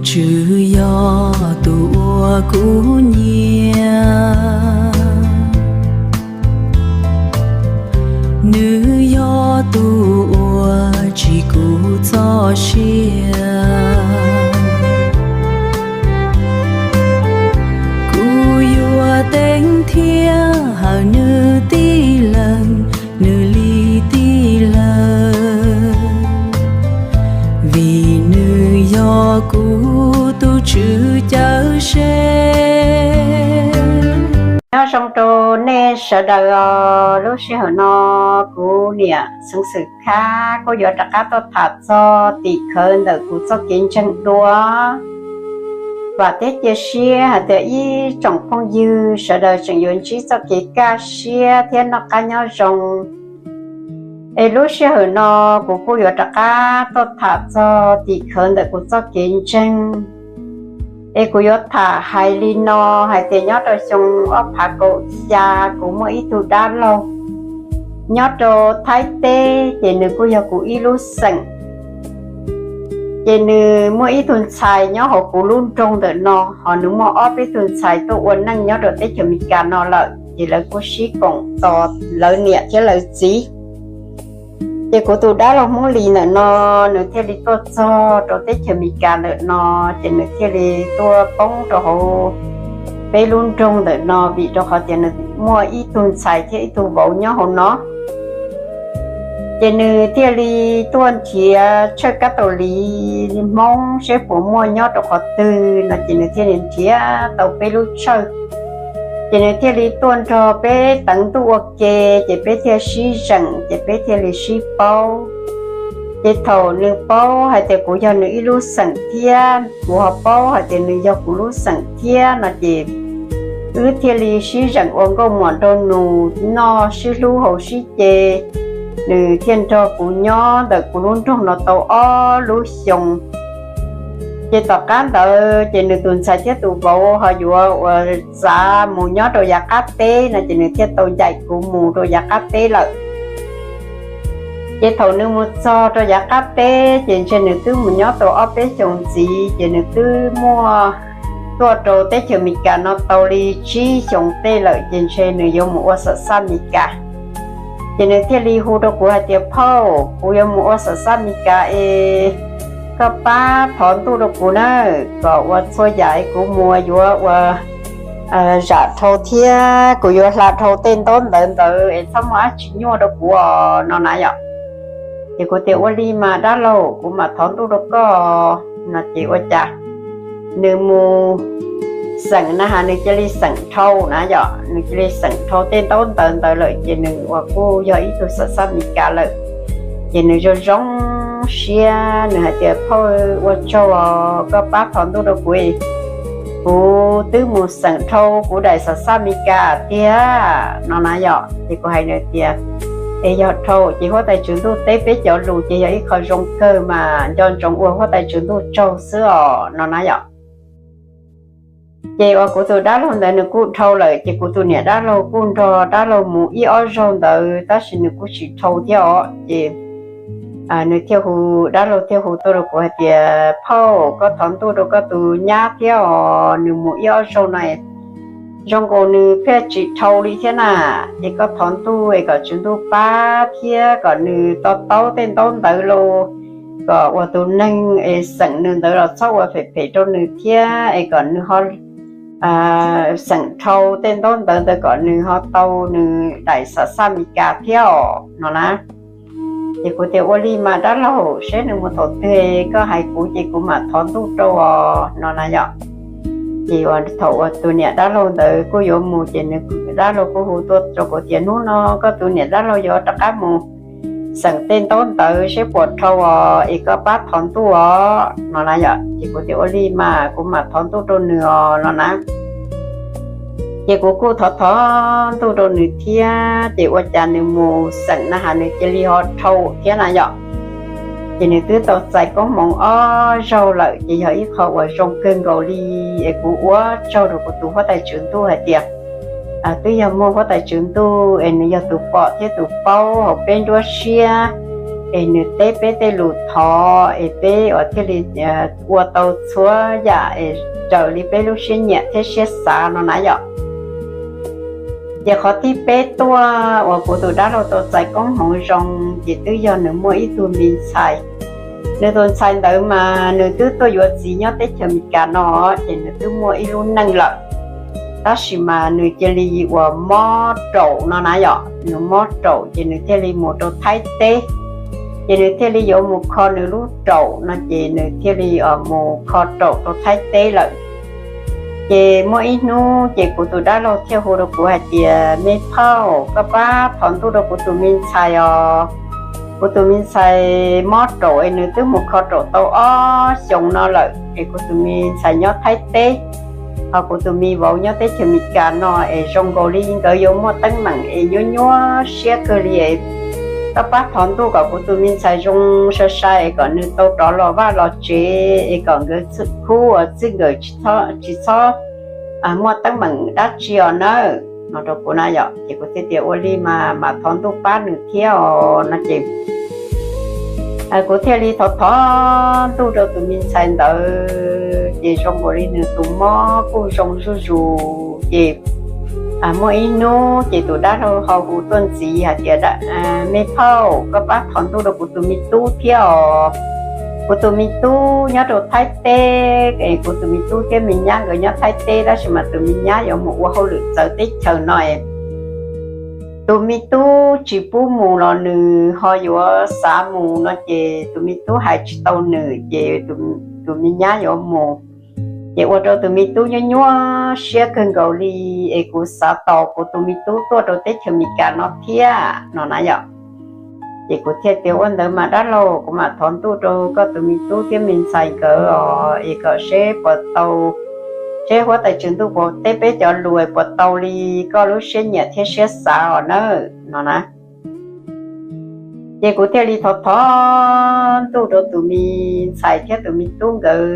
Tswv yog tus uas kuv nyiam, nws yog tus uas tsim kuv txoj sia. Kuv yuav teev thiab hawm nws tib leeg, nws li tib leeg, vim nws yog kuv tus Tswv cawm sev. Nyob zoo rau nej sawv daws os. Lub sij hawm no kuv niam xeev Xwm Khab kuj yuav rov qab tuaj tham txog tim khawv ntawm kuv txoj kev ntseeg dua. Vam thiab cia siab hais tias ib tsoom phooj ywg sawv daws tseem yuav ntsib txoj kev kaj siab thiab noj qab nyob zoo. Es lub sij hawm no kuv kuj yuav rov qab tuaj tham txog tim khawv ntawm kuv txoj kev ntseeg. Es kuv yuav tham hais li no hais tias nyob rau xyoo ob phav kaum xya, kuv muaj ib tug dab laug nyob rau Thaib teb, ces nws kuj yog kuv ib lub xeem. Ces nws muaj ib tug ntxhais nyob hauv kuv lub nroog ntawm no, ho nws muaj ob peb tug ntxhais tuaj ua neej nyob rau teb chaws Amelikas no lawm, ces lawv kuj sib koom tos lawv niam thiab lawv txiv. Ces kuv tus dab laug Hmoob Lis ntawm no, nws thiaj li tuaj txog rau teb chaws Amelikas ntawm no, ces nws thiaj li tuaj poob rau hauv peb lub nroog ntawm no, vim rau qhov tias nws muaj ib tug ntxhais thiab ib tug vauv nyob hauv no. Ces nws thiaj li tuaj nrhiav tshawj kab taus liv Hmoob seb puas muaj nyob rau qhov twg no, ces nws thiaj li nrhiav tau peb lub tshawj. Ces nws thiaj li tuaj nrog peb teev ntuj ua ke, ces peb thiaj sib zeem, ces peb thiaj li sib paub. Ces thaum nws paub hais tias kuv yog nws ib lub xeem thiab kuv ho paub hais tias nws yog kuv lub xeem thiab no, ces wb thiaj li sib zeem ua nkauj muam nraug nus, noj sib hlub haus sib ce. Nws thiaj nrog kuv nyob ntawm kuv lub nroog no tau ob lub xyoo. Ces tom qab ntawd ces nws tus ntxhais thiab tus vauv ho yuav ua txav mus nyob rau yav qab teb no, ces nws thiaj tau ncaim kuv mus rau yav qab teb lawm. Ces thaum nws mus txog rau yav qab teb, ces ntshe nws twb mus nyob tau ob peb xyoos ntxiv, ces nws twb muaj tuaj rau teb chaws Amelikas no tau li tsib xyoos tej lawm, ces ntshe nws yuav mus ua xam xaj Amelikas. Ces nws thiaj li hu rau kuv hais tias, Phauj, kuv yuav mus ua xam xaj Amelikas es koj pab thov ntuj rau kuv na, kom ua txhua yam es kuv mus yuav ua zam dhau thiab kuv yuav hla dhau tej ntaub ntawv ntawd es txhob muaj dab tsi nyuaj rau kuv os no na yom. Ces kuv tias, Ua li mas dab laug, kuv mam thov ntuj rau koj no. Ces ua cas nws mus xeem na has nws cia li xeem dhau na yom, nws cia li xeem dhau tej ntaub ntawv ntawd lawm, ces nws uas kuj yog ib tug xam xaj Amelikas lawm. Ces nws zoo zoo siab, nws hais tias, Phauj, ua tsaug os, koj pab thov ntuj rau kuv, kuv twb mus xeem dhau kuv daim xam xaj Amelikas tiag no na yom. Ces kuv hais nws tias, Es yog dhau ces huab tais tswv ntuj teb peb cov lus ces yog ib qho zoo kawg mas, nco ntsoov ua huab tais tswv ntuj tsaug xwb os no na yom. Ces uas kuv tus dab laug ntawd nws kuj dhau lawm, ces kuv tus niam dab laug kuj nrog dab laug mus ib ob zaug ntawd tab sis nws kuj tsis dhau thiab os. Ces nws thiaj hu, dab laug thiaj hu tuaj rau kuv hais tias, Phauj, koj thov ntuj rau koj tus nyab thiab os, nws mus ib ob zaug no zoo nkaus nws pheej tsis dhau li thiab na. Ces koj thov ntuj es kom tswv ntuj pab thiab kom nws to taub tej ntaub ntawv los kom uas tus neeg es xeem nws ntawd los txhob ua phem phem rau nws thiab es kom nws ho xeem dhau tej ntaub ntawv ntawd kom nws ho tau nws daim xam xaj Amelikas thiab os no na. Ces kuv tias, Ua li mas dab laug, seb nws mus thaum twg koj hais kuv ces kuv mam thov ntuj rau os no na yom. Ces thaum uas tus niam dab laug ntawd kuj yuav mus ces nws dab laug kuj hu tuaj rau kuv tias, Hnub no koj tus niam dab laug yuav rov qab mus xeem tej ntaub ntawv seb puas dhau os es koj pab thov ntuj os no na yom. Ces kuv tias, Ua li mas kuv mam thov ntuj rau nws os no na. Ces kuv kuj thov thov ntuj rau nws thiab, ces ua cas nws mus xeem na has nws cia li ho dhau thiab na yom. Ces nws twb tau txais koob hmoov ob zaug lawm, ces yog ib qho uas zoo kawg nkaus li. Es kuv ua tsaug rau kuv tus huab tais tswv ntuj hais tias twb yog muaj huab tais tswv ntuj es nws yog tus pom thiab tus paub hauv peb nruab siab, es nws teb peb tej lus thov es peb uas thiaj li ua tau txhua yam es raws li peb lub siab nyiam thiab siab xav no na yom. Ces qhov thib peb tuaj uas kuv tus dab laug tau txais koob hmoov zoo, ces twb yog nws muaj ib tug me ntxhais. Nws tus ntxhais ntawd mas nws twb tuaj yuav txiv nyob teb chaws Amelikas no, ces nws twb muaj ib lub neej lawm. Tab sis mas nws cia li uas mob raum no na yom, nws mob raum ces nws thiaj li mus rau Thaib teb. Ces nws thiaj li yuav mus kho nws lub raum no, ces nws thiaj li mus kho raum rau Thaib teb lawm. Ces muaj ib hnub ces kuv tus dab laug thiaj hu rau kuv hais tias, me phauj, koj pab thov ntuj rau kuv tus me ntxhais os. Kuv tus me ntxhais mob raum es nws twb mus kho raum tau ob xyoos no lawm es kuv tus me ntxhais nyob Thaib teb, ho kuv tus me vauv nyob teb chaws Amelikas no es zoo nkaus li nkawd yuav muaj teeb meem es nyuaj nyuaj siab kawg li. Koj pab thov ntuj kom kuv tus me ntxhais zoo sai sai es kom nws tau rov los vaj los tsev es kom nkawd khub uas txij nkawm tsis txhob muaj teeb meem dab tsi os nawb, no rau kuv na yom. Ces kuv thiaj tias, ua li mas mam thov ntuj pab nws thiab os no ces kuv thiaj li thov thov ntuj rau tus me ntxhais ntawd ces zoo nkaus li nws tus mob kuj zoo zuj zus. Ces muaj ib hnub ces tus dab laug ho hu tuaj ntxiv hais tias, me phauj, koj pab thov ntuj rau kuv tus me tub thiab os. Kuv tus me tub nyob rau Thaib teb es kuv tus me tub thiab me nyab nkawd nyob Thaib teb, tab sis mas tus me nyab yuav mus ua hauj lwm txawv teb chaws no es tus me tub tsis pub mus los nws ho yuav xav mus no ces tus me tub hais tsis tau nws ces tus me nyab yuav mus. Ces ua rau tus me tub nyuaj nyuaj siab kawg nkaus li, es kuv xav tos kuv tus me tub tuaj rau teb chaws Amelikas no thiab no na yom. Ces kuv thiaj tias, ua ntawd mas dab laug, kuv mam thov ntuj rau koj tus me tub thiab me ntxhais nkawd os, es kom seb puas tau, seb huab tais Tswv Ntuj puas teb peb cov lus puas tau li koj lub siab nyiam thiab siab xav os nawb no na. Ces kuv thiaj li thov thov ntuj rau tus me ntxhais thiab tus me tub nkawd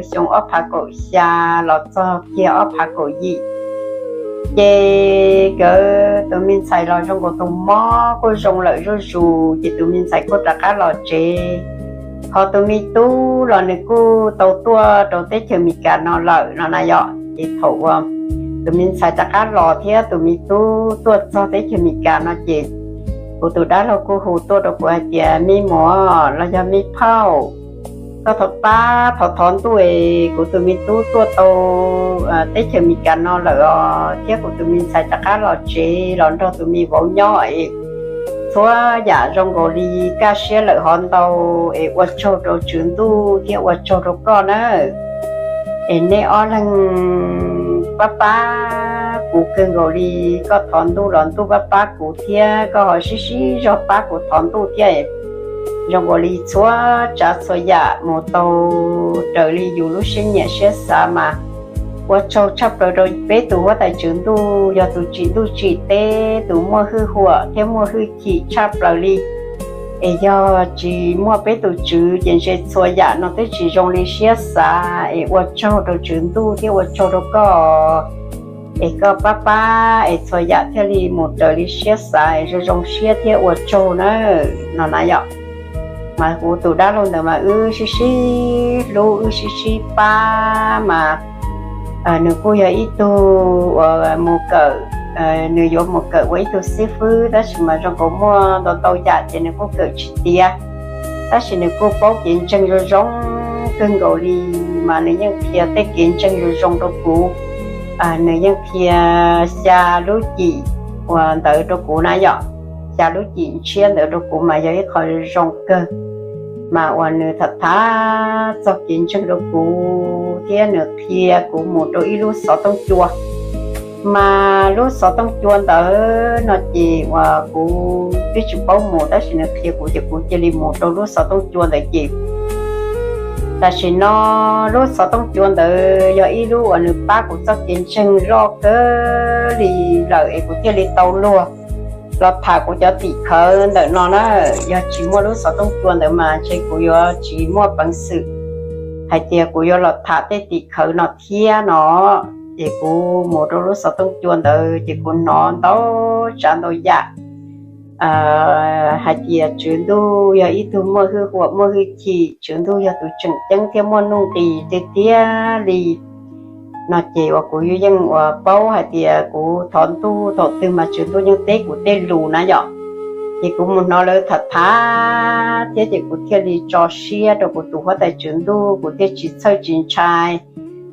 xyoo ob phav kaum xya los txog kiag ob phav kaum yim. Ces nkawd tus me ntxhais los zoo nkaus tus mob kuj zoo lawm zuj zus, ces tus me ntxhais kuj rov qab los tsev. Ho tus me tub los nws kuj tau tuaj rau teb chaws Amelikas no lawm no na yom. Ces thaum uas tus me ntxhais rov qab los thiab tus me tub tuaj txog teb chaws Amelikas no ces kuv tus dab laug kuj hu tuaj rau kuv hais tias, me muam los yog me phauj, koj thov pab thov thov ntuj es kuv tus me tub tuaj tau teb chaws Amelikas no lawm os, thiab kuv tus me ntxhais rov qab los tsev los nrog tus me vauv nyob es txhua yam zoo nkaus li kaj siab lawm hov ntau, es ua tsaug rau Tswv Ntuj thiab ua tsaug rau koj nawb. Es nej ob leeg pab pab kuv kawg nkaus li, koj thov ntuj los ntuj pab pab kuv thiab, koj ho sib sib zog pab kuv thov ntuj thiab, zoo nkaus li txhua tsav txhua yam mus tau raws li yus lub siab nyiam siab xav mas. Ua tsaug tshaj plaws rau peb tus huab tais Tswv Ntuj, yog tus tsim ntuj tsim teb, tus muaj hwj huam thiab muaj hwj chim tshaj plaws li. Es yog tsis muaj peb tus Tswv ces ntshe txhua yam no twb tsis zoo li siab xav. Es ua tsaug rau Tswv Ntuj thiab ua tsaug rau koj, es koj pab pab es txhua yam thiaj li mus raws li siab xav es zoo zoo siab thiab ua tsaug nawb no na yom. Mas kuv tus dab laug ntawd mas wb sib sib hlub wb sib sib pab mas nws kuj yog ib tug uas mus kawm, nws yuav mus kawm ua ib tug xib fwb tab sis mas zoo nkaus muaj ntau ntau yam ces nws kuj kawm tsis tiav. Tab sis nws kuj paub kev ntseeg zoo zoo kawg nkaus li, mas nws yeej qhia tej kev ntseeg zoo zoo rau kuv. Nws yeej qhia xya lub cim uas ntawd rau kuv na yom, xya lub cim ntshiab ntawd rau kuv mas yog ib qho zoo kawg. Mas uas nws tham tham txog kev ntseeg rau kuv thiab nws qhia kuv mus rau ib lub xov tooj cua. Mas lub xov tooj cua ntawd no ces uas kuv twb tsis paub mus tab sis nws qhia kuv ces kuv cia li mus rau lub xov tooj cua ntawd ces tam sim no lub xov tooj cua ntawd yog ib lub uas nws pab kuv txoj kev ntseeg loj kawg li lawm es kuv thiaj li tau luag los tham kuv cov tim khawv ntawm no na. Yog tsis muaj lub xov tooj cua ntawd mas ntshe kuv yuav tsis muaj peev xwm hais tias kuv yuav los tham tej tim khawv no thiab no. Ces kuv mus rau lub xov tooj cua ntawd ces kuv hnov ntau tsav ntau yam hais tias Tswv Ntuj yog ib tug muaj hwj huam muaj hwj chim, Tswv Ntuj yog tus tseem ceeb thiab muaj nuj nqis tiag tiag li no ces uas kuv yeej uas paub hais tias kuv thov Ntuj thaum twg mas Tswv Ntuj yeej teb kuv tej lus na yom. Ces kuv mus hnov lawv tham tham thiab ces kuv thiaj li tso siab rau kuv tus Huab Tais Tswv Ntuj, kuv thiaj tsis txhawj tsis ntshai,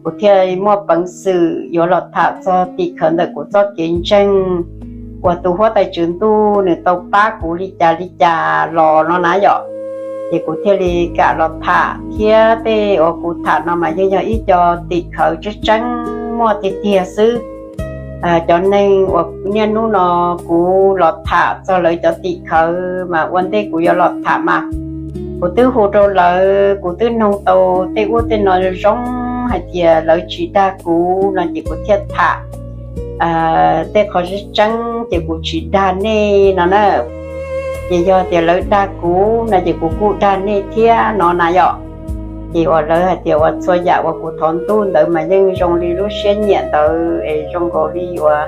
kuv thiaj muaj peev xwm yuav los tham txog tim khawv ntawm kuv txoj kev ntseeg uas tus Huab Tais Tswv Ntuj nws tau pab kuv li cas li cas los no na yom. Ces kuv thiaj li kam los tham thiab tej uas kuv tham no mas yeej yog ib co tim khawv tseeb tseeb muaj tiag tiag xwb. Cov neeg uas niaj hnub no kuv los tham txog lawv cov tim khawv mas ua ntej kuv yuav los tham mas kuv twb hu rau lawv, kuv twb noog tau tej ub tej no zoo hais tias lawv tsis dag kuv no ces kuv thiaj tham tej qhov tseeb tseeb ces kuv tsis dag nej no na. Ces yog tias lawv dag kuv no ces kuv kuj dag nej thiab no na yom. Ces uas lawv hais tias uas txhua yam uas kuv thov Ntuj ntawd mas yeej zoo li lub siab nyiam ntawd es zoo nkaus li uas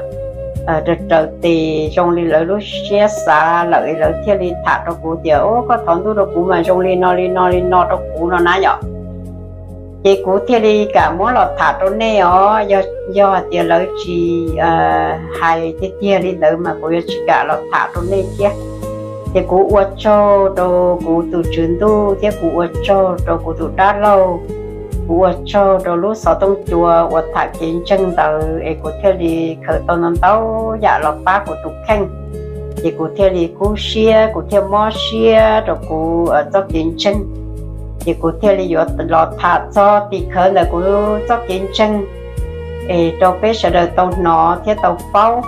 raws raws tes zoo li lawv lub siab xav lawm es lawv thiaj li tham rau kuv tias, Ub, koj thov Ntuj rau kuv mas zoo li no li no li no rau kuv no na yom. Ces kuv thiaj li kam muab los tham rau nej os. Yog hais tias lawv tsis hais tiag tiag li ntawd mas kuv yuav tsis kam los tham rau nej thiab. Ces kuv ua tsaug rau kuv tus Tswv Ntuj thiab kuv ua tsaug rau kuv tus dab laug, kuv ua tsaug rau lub xov tooj cua uas tham kev ntseeg ntawd es kuv thiaj li khaws tau ntau ntau yam los pab kuv tus kheej. Ces kuv thiaj li kub siab, kuv thiaj mob siab rau kuv txoj kev ntseeg. Ces kuv thiaj li yuav los tham txog tim khawv ntawm kuv txoj kev ntseeg es rau peb sawv daws tau hnov thiab tau paub,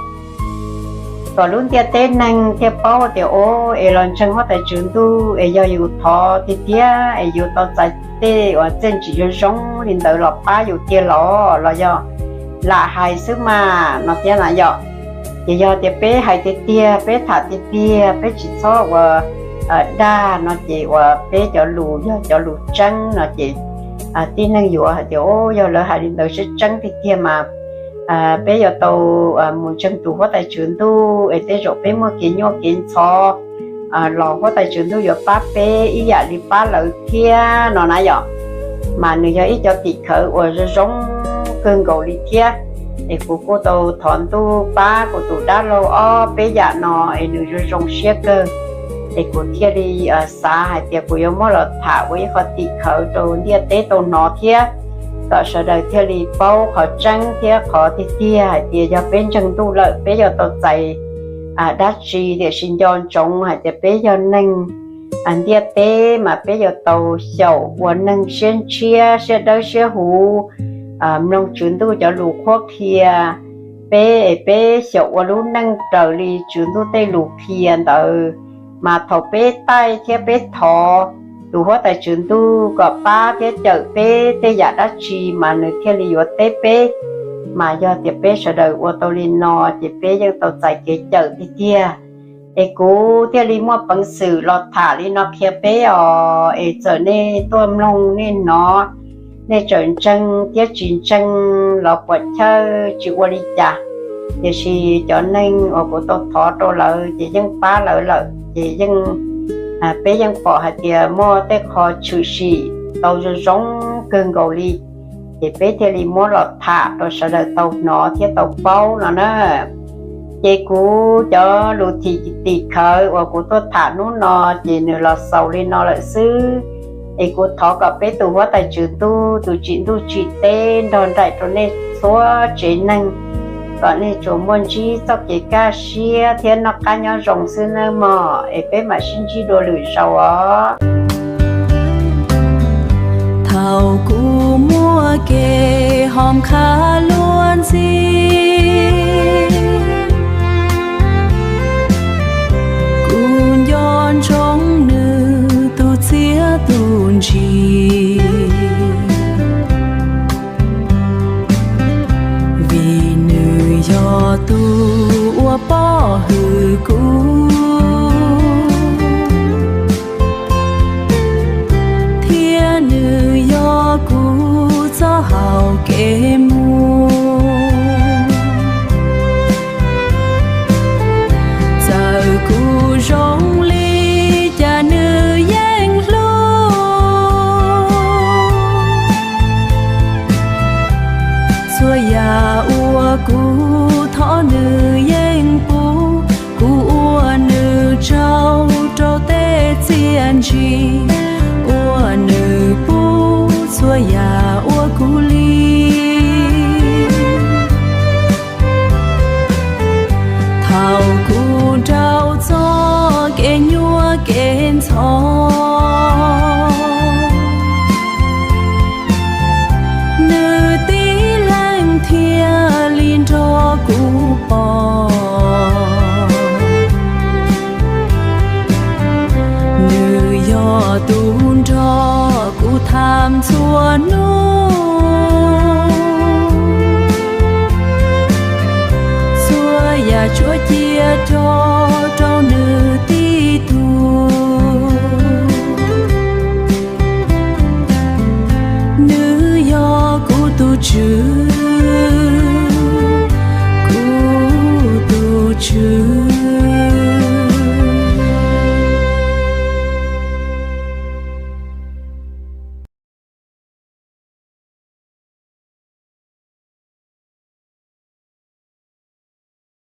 kom lub ntiaj teb neeg thiaj paub tias, Ub, es los ntseeg Huab Tais Tswv Ntuj es yog yus thov tiag tiag es yus tau txais tej uas txiaj ntsim zoo zoo li ntawd los pab yus tiag los los yog lam hais xwb mas no thiab na yom. Ces yog tias peb hais tiag tiag, peb tham tiag tiag, peb tsis txhob uas dag no ces uas peb cov lus yog cov lus tseeb no ces tib neeg yuav hais tias, Ub, yog lawv hais li ntawd tseeb tseeb tiag tiag mas peb yuav tau mus ntseeg tus Huab Tais Tswv Ntuj es tej zaum peb muaj kev nyuaj kev ntxhov los Huab Tais Tswv Ntuj yuav pab peb ib yam li pab lawv thiab no na yom. Mas nws yog ib co tim khawv uas zoo zoo kawg nkaus li thiab. Es kuv kuj tau thov Ntuj pab kuv tus dab laug ob peb yam no es nws zoo zoo siab kawg. Es kuv thiaj li xav hais tias kuv yuav muab los tham ua ib qho tim khawv rau ntiaj teb tau hnov thiab, kom sawv daws thiaj li paub qhov tseeb thiab qhov tiag tiag hais tias yog peb ntseeg Ntuj lawm peb yuav tau txais dab tsi. Tiam sis nco ntsoov hais tias peb yog neeg ntiaj teb mas peb yuav tau xyaum ua neeg siab ntshiab siab dawb siab huv, mloog Tswv Ntuj cov lus qhuab qhia peb es peb xyaum ua lub neej raws li Tswv Ntuj tej lus qhia ntawd. Mas thaum peb taij thiab peb thov tus Huab Tais Tswv Ntuj kom pab thiab cawm peb tej yam dab tsi mas nws thiaj li yuav teb peb. Mas yog tias peb sawv daws ua tau li no ces peb yeej tau txais kev cawm tiag tiag. Es kuv thiaj li muaj peev xwm los tham li no qhia peb os. Es txawm nej tuaj mloog nej hnov, nej tseem ntseeg thiab tsis ntseeg los puam chawj tsis ua li cas, tiam sis cov neeg uas kuv tau thov rau lawv ces yeej pab lawv lawm ces yeej, peb yeej pom hais tias muaj tej qho tshwm sim tau zoo zoo kawg nkaus li. Ces peb thiaj li muab los tham rau sawv daws tau hnov thiab tau paub no na. Ces kuv cov lus thim tim khawv uas kuv tuaj tham hnub no ces nws los xaus li no lawm xwb. Es kuv thov kom peb tus Huab Tais Tswv Ntuj tus tsim ntuj tsim teb nrog nraim rau nej txhua tsev neeg, kom nej tsuas muaj ntsib txoj kev kaj siab thiab noj qab nyob zoo xwb nawb mog. Es peb mam sib ntsib dua lwm zaus os. Thaum kuv muaj kev hom khav luag ntxhi, kuv nco ntsoov nws tus txiaj tus ntsig, vim nws yog tus uas pov hwm kuv, thiab nws yog kuv txoj hau kev mus. Txawm kuv tsi, uas nws pub txhua yam ua kuv li. Thaum kuv nraug txoj kev nyuaj kev ntxhov, nws tib leeg thiaj li nrog kuv pom. Nws yog tus nrog kuv tham txhua hnub, txhua yam tshuav cia rog rau nws tib tug. Nws yog kuv tus Tswv